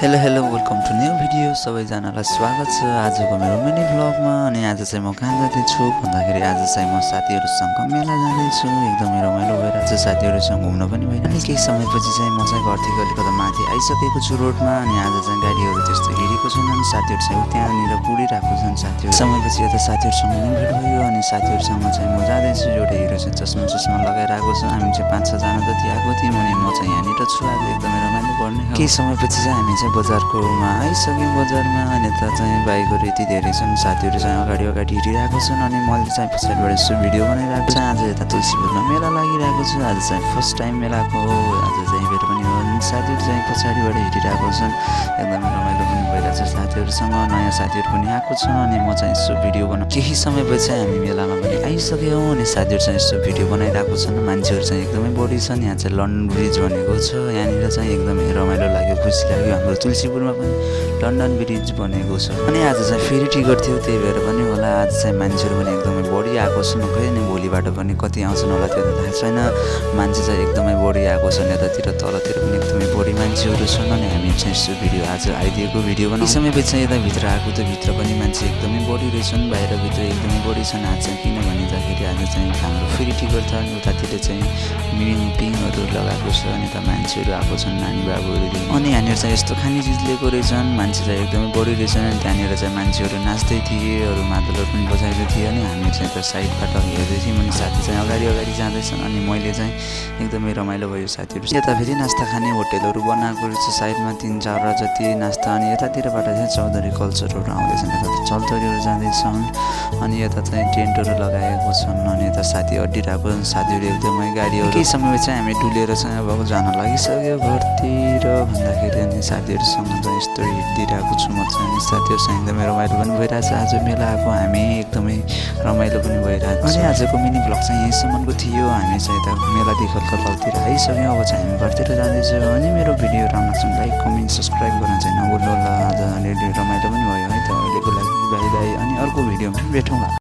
Hello welcome to new video. सबैजनालाई स्वागत छ आजको मेरो मिनी भ्लगमा। अनि आज चाहिँ म कहाँ जाँदैछु भन्दाखेरि आज चाहिँ म साथीहरूसँग मेला जाँदैछु। एकदमै रमाइलो भइरहेको छ, साथीहरूसँग घुम्न पनि भइरहेको छ। केही समयपछि चाहिँ म चाहिँ घरदेखि अलिकति माथि आइसकेको छु रोडमा। अनि आज चाहिँ गाडीहरू त्यस्तो हिँडेको छैनन्, साथीहरू चाहिँ त्यहाँनिर कुडिरहेको छन्। साथीहरू समयपछि यता साथीहरूसँग पनि भेट भयो। अनि साथीहरूसँग चाहिँ म जाँदैछु। एउटा हिरो चाहिँ चस्मा लगाइरहेको छ। हामी चाहिँ 5-6 जना जति आएको थियौँ। अनि म चाहिँ यहाँनिर छु। आज एकदमै रमाइलो गर्ने। केही समयपछि चाहिँ हामी चाहिँ बजारकोमा आइसक्यौँ। बजारमा अनि त चाहिँ बाइकहरू यति धेरै छन्, साथीहरू चाहिँ अगाडि हिँडिरहेको छन्। अनि मैले चाहिँ पछाडिबाट यसो भिडियो बनाइरहेको छु। आज यता तुलसीपुरमा मेला लागिरहेको छ। आज चाहिँ फर्स्ट टाइम मेलाको हो। आज चाहिँ भेट पनि हो। साथीहरू चाहिँ पछाडिबाट हिँडिरहेको छन्। एकदमै रमाइलो पनि भइरहेको छ। साथीहरूसँग नयाँ साथीहरू पनि आएको छ। अनि म चाहिँ यसो भिडियो बनाउ। केही समयपछि हामी मेलामा पनि आइसक्यौँ। अनि साथीहरू चाहिँ यसो भिडियो बनाइरहेको छन्। मान्छेहरू चाहिँ एकदमै बढी छन्। यहाँ चाहिँ लन्डन ब्रिज भनेको छ। यहाँनिर चाहिँ एकदमै रमाइलो लाग्यो, खुसी लाग्यो। हाम्रो तुलसीपुरमा पनि लन्डन ब्रिज बनेको छ। अनि आज चाहिँ फेरि टिकट थियो, त्यही भएर पनि होला आज चाहिँ मान्छेहरू पनि एकदमै बढी आएको छन्। खै अनि भोलिबाट पनि कति आउँछन् होला त्यो त थाहा छैन। मान्छे चाहिँ एकदमै बढी आएको छन्। यतातिर तलतिर पनि एकदमै बढी मान्छेहरू छन्। अनि हामी चाहिँ यस्तो भिडियो आज आइदिएको भिडियो बनाउने समयपछि चाहिँ यता भित्र आएको त भित्र पनि मान्छे एकदमै बढी रहेछन्। बाहिरभित्र एकदमै बढी छन् आज चाहिँ। किन भन्दाखेरि आज चाहिँ हाम्रो फेरि टिकट छ। अनि उतातिर चाहिँ पिङहरू लगाएको छ। अनि त मान्छेहरू आएको छन्, नानी बाबुहरू। अनि यहाँनिर चाहिँ यस्तो खाने चिज लिएको रहेछन्। मान्छे चाहिँ एकदमै बढी रहेछन्। अनि त्यहाँनिर चाहिँ मान्छेहरू नाच्दै थिए, अरू मादलहरू पनि बजाइदै थिए। अनि हामी चाहिँ त साइडबाट हेर्दै थियौँ। अनि साथी चाहिँ अगाडि जाँदैछन्। अनि मैले चाहिँ एकदमै रमाइलो भयो साथीहरू। यता फेरि नास्ता खाने होटेलहरू बनाएको रहेछ साइडमा 3-4 जति नास्ता। अनि यतातिरबाट चाहिँ चौधरी कल्चरहरू आउँदैछन्। यता त चौधरीहरू जाँदैछन्। अनि यता चाहिँ टेन्टहरू लगाएको छन्। अनि यता साथी अड्डिरहेको छन्। साथीहरू एकदमै गाडीहरू केही समयमा चाहिँ हामी डुलेर चाहिँ अब जान लागिसक्यो घरतिर भन्दाखेरि। अनि साथीहरूसँग चाहिँ यस्तो हिँडिदिरहेको छु म चाहिँ। अनि साथीहरूसँग एकदमै रमाइलो पनि भइरहेछ। आज मेला आएको हामी एकदमै रमाइलो पनि भइरहेको छ। अनि आजको मिनी भ्लग चाहिँ यहीँसम्मको थियो। हामी चाहिँ यता मेलादेखि कलतिर आइसक्यौँ। अब चाहिँ हामी घरतिर जाँदैछौँ। अनि मेरो भिडियो राम्रो लाग्छ लाइक कमेन्ट सब्सक्राइब गर्न चाहिँ नभुल्नु होला। आज अलरेडी रमाइलो पनि भयो है त। अहिलेको लागि बाई बाई। अनि अर्को भिडियोमा भेटौँला।